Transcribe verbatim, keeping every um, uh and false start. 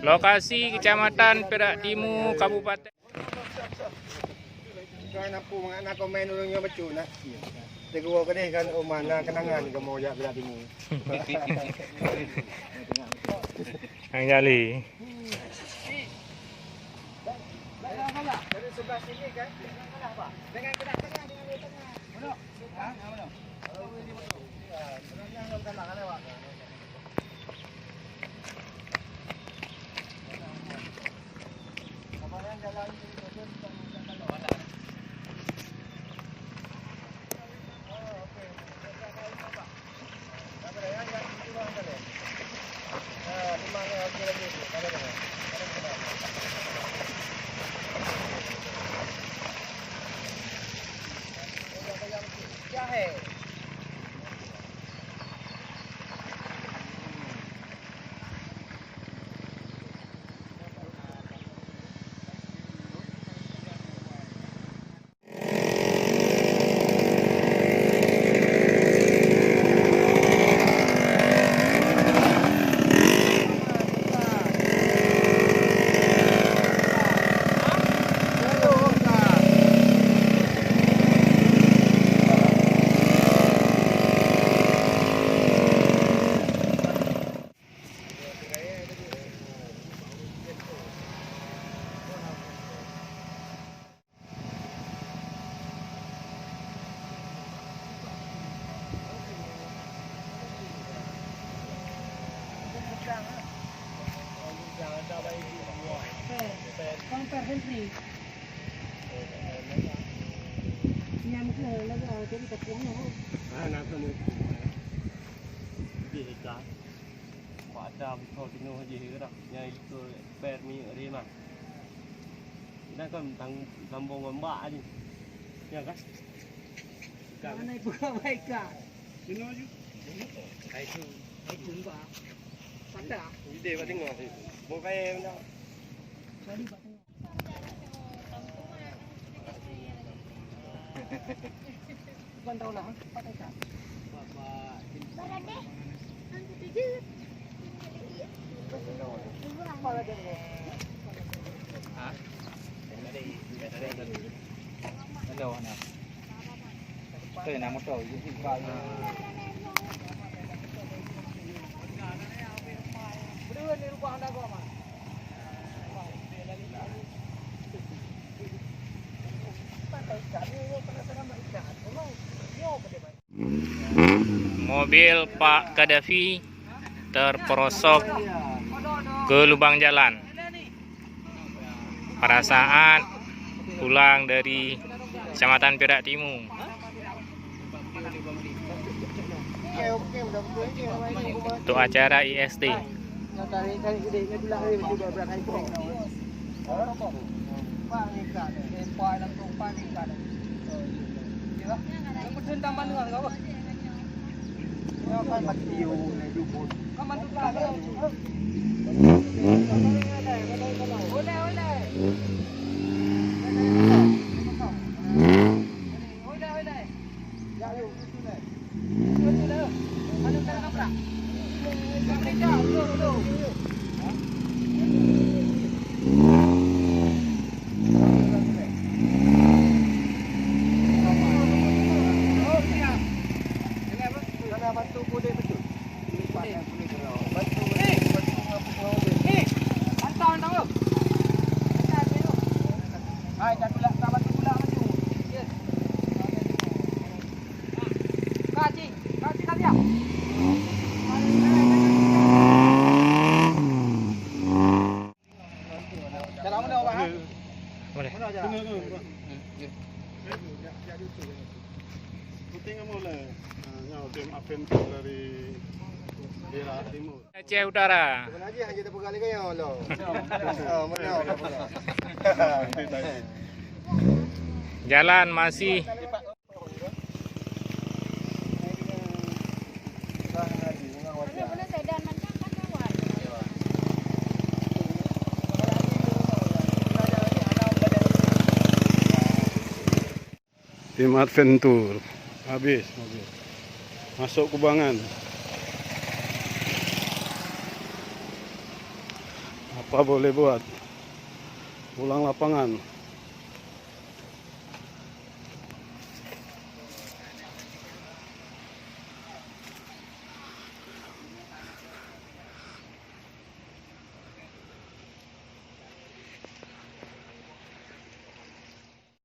Lokasi Kecamatan Perak Timu, Kabupaten. Kan apa mangat na komen ureueng nyoe bacut na. Teguwa keudeh kan, oh, mana kenangan kamoe jak Perak Timu. Hang Jali. Dari sebelah sini kan? Dengan tengah-tengah, dengan tengah. Mana? Ha? Ha, mana? Pada beusoe teungoh jih gerak nyang ikut per minyeuk rimang. Inan kan tang-, sambong ngon bak ni. Ya kan? Kan. Mana ibu kau baik kak? Sini aja. Hai tu. Hai tu, Pak. Patah. Ide bak tengok. Mau kaya mana? Tadi bak tengok. Bukan tahu lah, empat ekar. Hah? Ada warna. Betul, nama tu. Mobil Pak Gaddafi terperosok ke lubang jalan pada saat pulang dari Kecamatan Perak Timu untuk acara I S T. Boleh. Penting kamu lah. Ha, nyoe tim Adventure dari Perak Timur. Aceh Utara. Jalan masih Tim Adventure. Habis mobil. Masuk kubangan. Apa boleh buat? Pulang lapangan.